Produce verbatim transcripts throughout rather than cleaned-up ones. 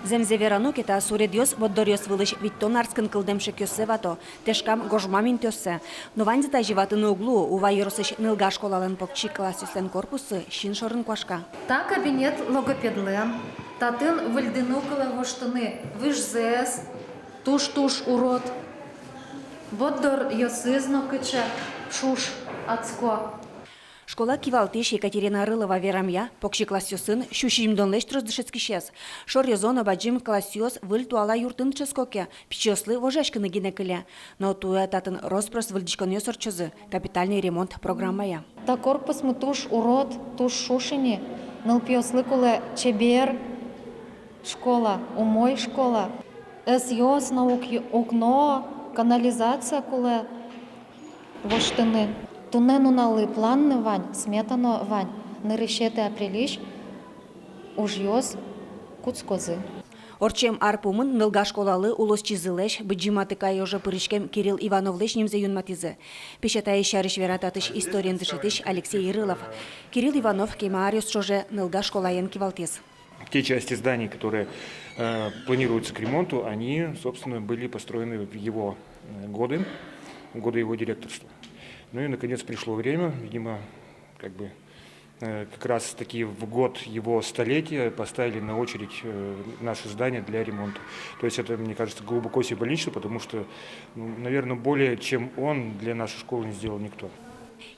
Зэмзэ верано ке, та суредъёс борддоръёс вылысь витьтон арскын кылдэм шекъёссэ вато, тэшкам гожмам интыоссэ. Но ваньзэ тазьы ватыны уг луы. Ува ёросысь Нылга школалэн покчи классъёслэн корпуссы син шорын куашка. Та кабинет логопедлэн, татын выльдыны кулэ, воштыны выжзэс, туж-туж урод. Борддоръёсыз но кыӵе шуш адско. Школа кивалтӥсь Екатерина Рылова верамъя, покчи классъёсын сю сизьымдонлэсь трос дышетскисез. Шоръёзо но бадӟым классъёс выль туала юртын дышетско ке, пичиослы вожъяськыны гинэ кыле. Но туэ татын рос-прос выльдӥськонъёс ортчозы капитальный ремонт программая. Та корпусмы туж урод, туж шуш ини. Нылпиослы кулэ чебер школа, умой школа. Ӧсъёс но, ук-, укно, канализация кулэ воштыны. Туннэ нуналлы план но вань, смета но вань. Нырысетӥ апрельысь ужъёс кутскозы. Ортчем ар пумын Нылга школалы улосчизылэсь, Быдӟым Атыкай оже пыриськем Кирилл Ивановлэсь нимзэ юнматӥзы. Песятаез сярысь вера татысь историен дышетӥсь Алексей Рылов. Кирилл Иванов кема аръёс ӵоже Нылга школаен кивалтӥз. Те части зданий, которые, э, планируются к ремонту, они, собственно, были построены в его, э, годы, в годы его директорства. Ну и, наконец, пришло время, видимо, как бы, э, как раз-таки в год его столетия поставили на очередь, э, наши здания для ремонта. То есть это, мне кажется, глубоко символично, потому что, ну, наверное, более чем он для нашей школы не сделал никто.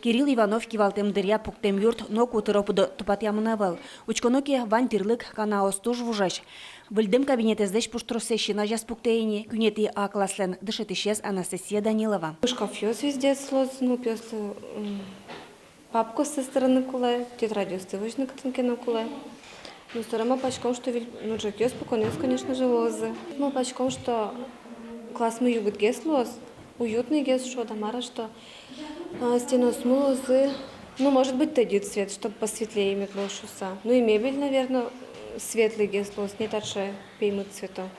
Кирилл Иванов кивалтэм дыръя пуктэм юрт ноку тыро-пыдо тупатъямын ӧвӧл. Учконо ке, вань тӥрлык, канаос туж вужесь. Выльдэм кабинетэзлэсь пуштросэз син азяз пуктэ ини куинетӥ А класслэн дышетӥсез Анастасия Данилова. Шкафъёс везде луозы, ну, пиослы, м, папкаоссэс тырыны кулэ, тетрадьёсты возьыны кытын ке но кулэ. Ну, всё равно малпаськом, что выль, ну, ӝӧкъёс, пуконъёс, конечно же, луозы. Малпаськом, что классмы югытгес луоз, уютныйгес, шуод-а, мар-а, что, а, стенаосмы луозы, ну, может быть, тӧдьы цвет, чтоб посветлее мед луоз шуыса. Ну и мебель, наверно, светлыйгес луоз, не таӵе пеймыт цвето.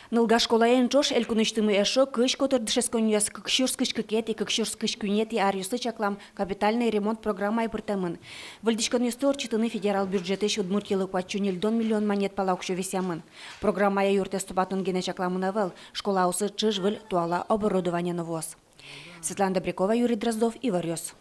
Нылга школаен ӵош элькунысьтымы эшшо кызь котыр дышетсконъёс кык сюрс кызь кыкетӥ, кык сюрс кызь куинетӥ аръёсы чаклам капитальный ремонт программае пыртэмын. Выльдӥськонъёсты ортчытыны федерал бюджетысь Удмуртилы куать сю ньыльдон миллион манет пала уксё висъямын. Программая юртэз тупатон гинэ чакламын ӧвӧл, школаосы ӵыж-выль туала оборудование но вуоз. Светлана Добрякова, Юрий Дроздов, Иворъёс.